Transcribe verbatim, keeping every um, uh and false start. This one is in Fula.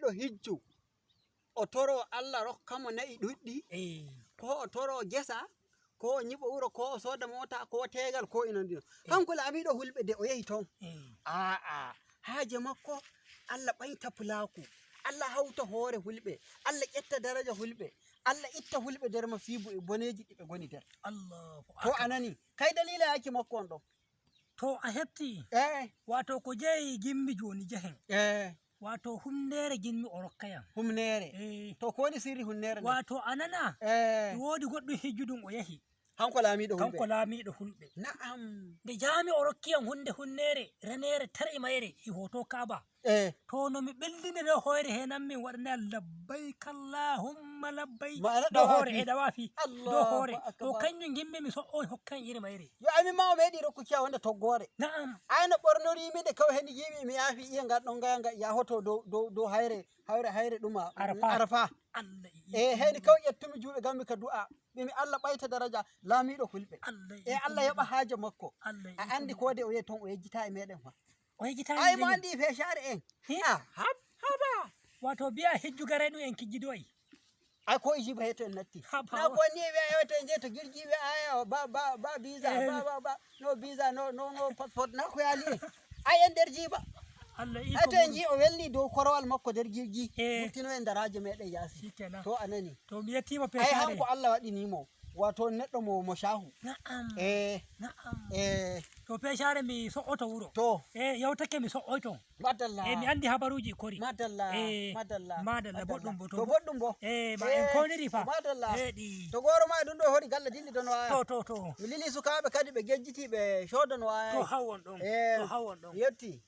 O hijju, o toro Allah rokka mo na'i ɗuɗɗi, ko o toro gesa, ko o nyiɓa wuro, ko o soda mota, ko tegal, ko ina ndino. Kanko laamiɗo hulɓe de o yehi ton. A'a, haaje makko, Allah ɓayta pulaaku, Allah hawta hoore hulɓe, Allah ƴetta daraja hulɓe, Allah itta hulɓe nder masiibu e boneeji ɗi ɓe ngoni nder. Allahu akbar. To a nani, kay dalila yaki makko on ɗon. To a hefti, eh, wato ko jeyi gimmi joni jehen. Eh. Wato humnere gimmi o rokkayam. Humnere. Eh. To ko woni sirri hunnere nden? Wato a nana? Eh. E wodi goɗɗum hijjudum o yahi. Hanko laamiɗo hulɓe. Kanko laamiɗo hulɓe. Na'am. Nde jami o rokkiyam hunde hunnere, renere, tar'i mayre, e hoto Kaaba. Eh. To no mi ɓeldine ɗo hoyre henan min waɗanayam labbayk Allahumma labbayk. Ma'ana ɗo hoore ɗawafi. E ɗawafi. Ɗo Allahu hoore. To akbar. Kanjum gimmi mi so'oy hokkan iri mayre. Yo amin ma o meeɗi rokkuki a wonde toggoore. Na'am. Ay no ɓornori mi nde kaw heni yiwi mi yaafi iya ngal ɗon ngaya nga ya hoto dow, dow, dow hayre, hayre, hayre ɗuma. Arafa. Arafa. Allah i- E heni kaw ƴettumi juuɗe gammi ka du'a. Ɓe mi Allah ɓayta daraja laamiɗo hulɓe. Allah i- E Allah yoɓa haaje makko. Allah i- A andi ko de o yehi ton o yejjita e meɗen fa. O yejjita Ay e mo meɗen. Andi feeshaare en. Hi? Ah, hab, haba. Wato biya hijju garay ɗum en kijjidoyi. Ay ko iji ba heto en natti. Haba. Na ko ni we heto en je to girgi we aya ba, ba, ba visa, Eh. Ba, ba, ba. No visa, no, no, no passport, na ko yali en. Ay en nder jiba. Allah iko. Ay to en ji o welni dow korowal makko nder jirgi. Eh. Wurtino en daraaje meɗen yaasi. Shikenan. To a nani. To mi yettima. Ay pesaare. Hanko Allah waɗini mo. Wato neɗɗo mo, mo shahu. Na'am. Eh. Na'am. Eh. To pesaare mi so'oto wuro. To. Eh, yawtake mi so'oyto. Madalla. Eh, mi andi habaruji kori. Madalla. Eh, madalla. Madalla, madalla. Boɗɗum bo to. To boɗɗum bo. Eh, ma en koniri fa. Madalla. Eh, ɗi. To goro ma ɗum ɗo hori galla dilli don waya. To, to, to. Mi lili sukaaɓe kadi ɓe gejjiti ɓe shodan waya. To hawon ɗon. Eh. To hawon ɗon. Yetti.